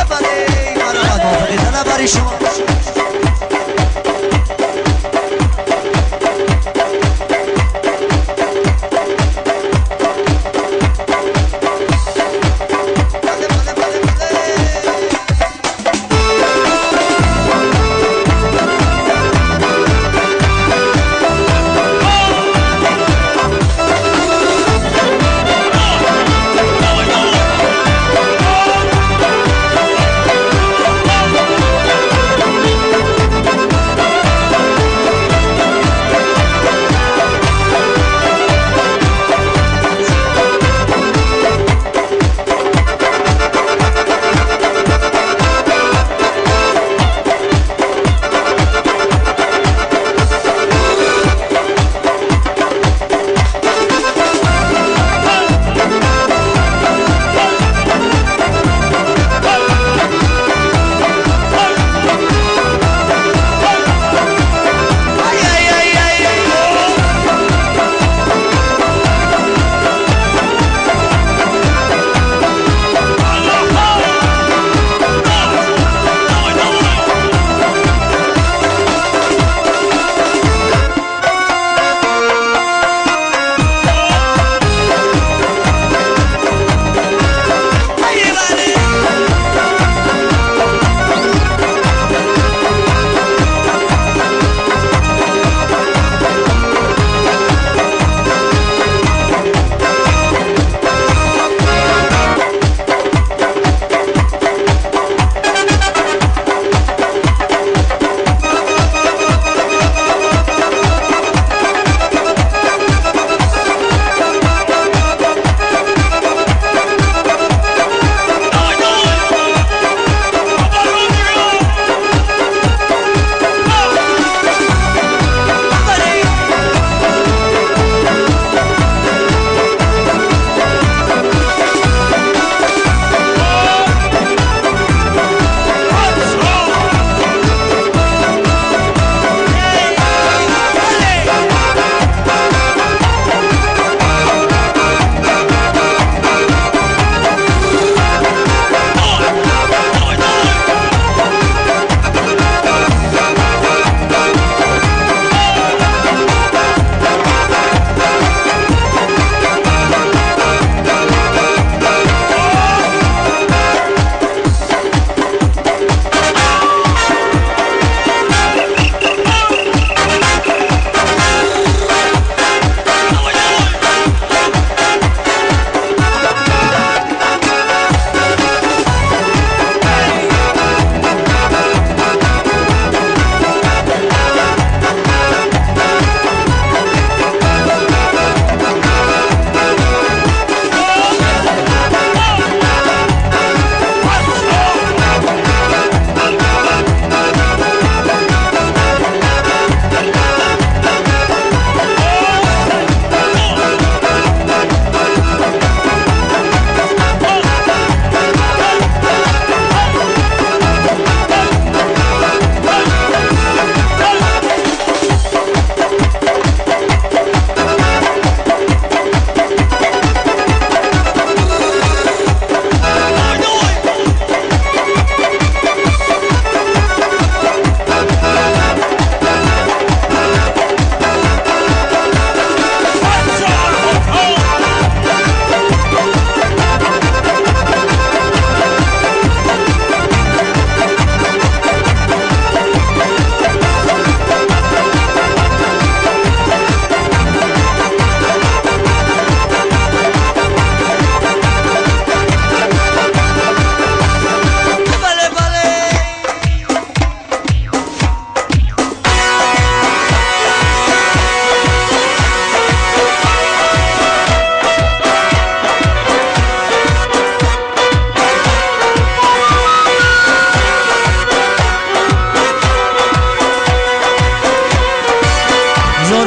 بله مرحبا موافقی طلب شما.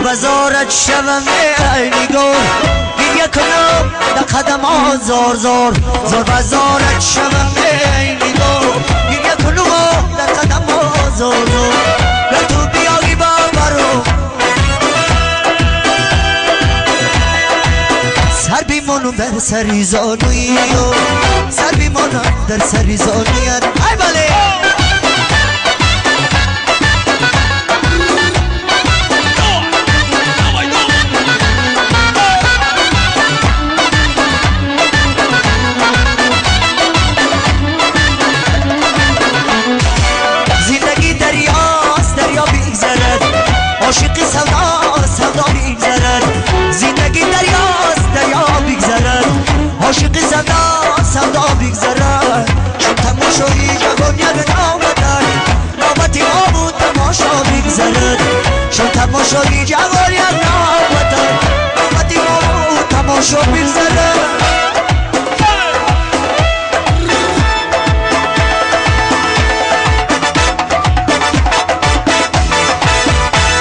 بزارت شوم ای نگار، گریه کنم در قدم ها زار زار، زار بزارت شوم ای نگار، گریه کنم در قدم ها زار زار، تو بیایی با برو سر بیمانو بر در سری زانوی سر بیمانم در سری زانویت ای بله زندگی دریاست دریا بیگذرد عاشقی سودا سودا بیگذرد زندگی دریاست دریا بیگذرد عاشقی سودا سودا بیگذرد چون تماشایی جوان یک نوبتن نوبتی آب و تماشا بیگذرد چون تماشایی جوان یک نوبتن نوبتی آب و تماشا بیگذرد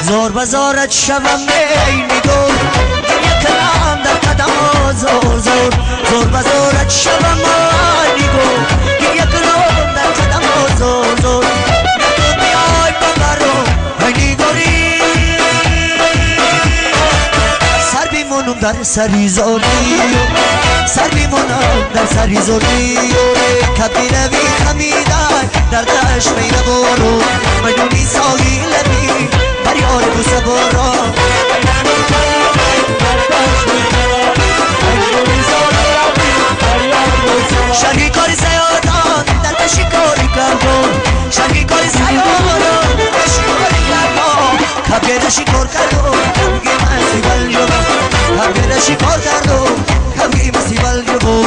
زار بزارت شوم ای نگار گریه کنم در قدم زار زار زار بزارت شوم ای نگار گریه کنم در قدم زار زار نتو بیای ببرم ای نگاری سر بیمانم در سری زاری سر بیمانم در سری زاری کبی روی خمیدن در دشت میره بارو مجنونی ساحل لبی یار بوسه بارا شرقی کاری سیادان در پشی کاری کردم شرقی کاری سیادان در پشی کاری کردم کبیره شکار کردم کبگی مسی بل جبر کبیره شکار کردم کبگی مسی بل جبر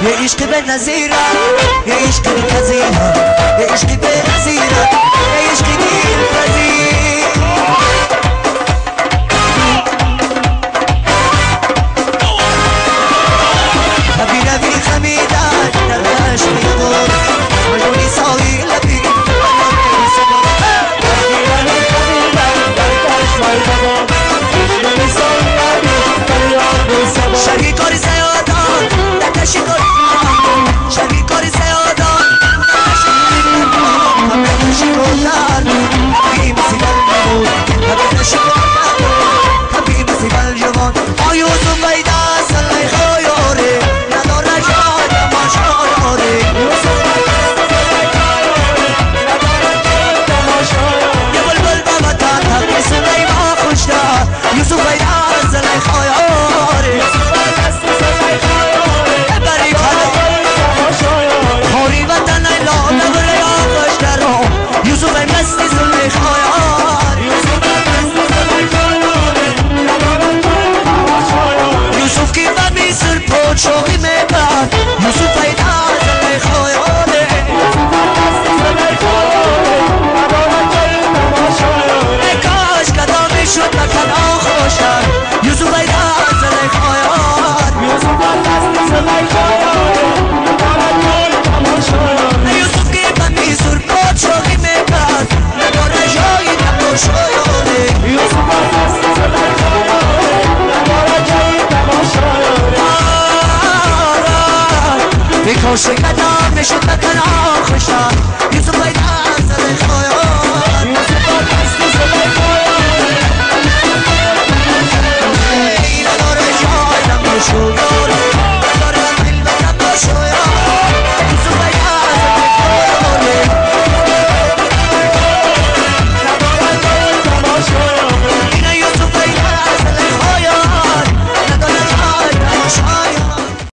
يا عشق بالنزيرة يا عشق بالنزيرة يا عشق بالنزيرة يا عشق بالفزيرة خبيرة في خميدة درش بيدور مجنوني صاوي لبي شرقی کاری سیادان در شکار شرقی کاری سیادان در شکار در شکار حبیب سیبل جوان آیوزو پیدا سلی خیاره نداره جای تماشایاره یه بلبل بابا تا تقی سلیما خوشتا یوسف پیدا سلی خیاره خوری وطن لا نبره آغشترو یوسف مستی زلیخا یوسف کی به مصر پادشاهی میبرد یوسف پیدا زلیخا کاش کدام میشد مکن خوشتر یوسف پیدا زلیخا یوسف که به مصر پادشاهی میبرد نداره جایی تماشایانه کاش کدام میشد مکن خوشتر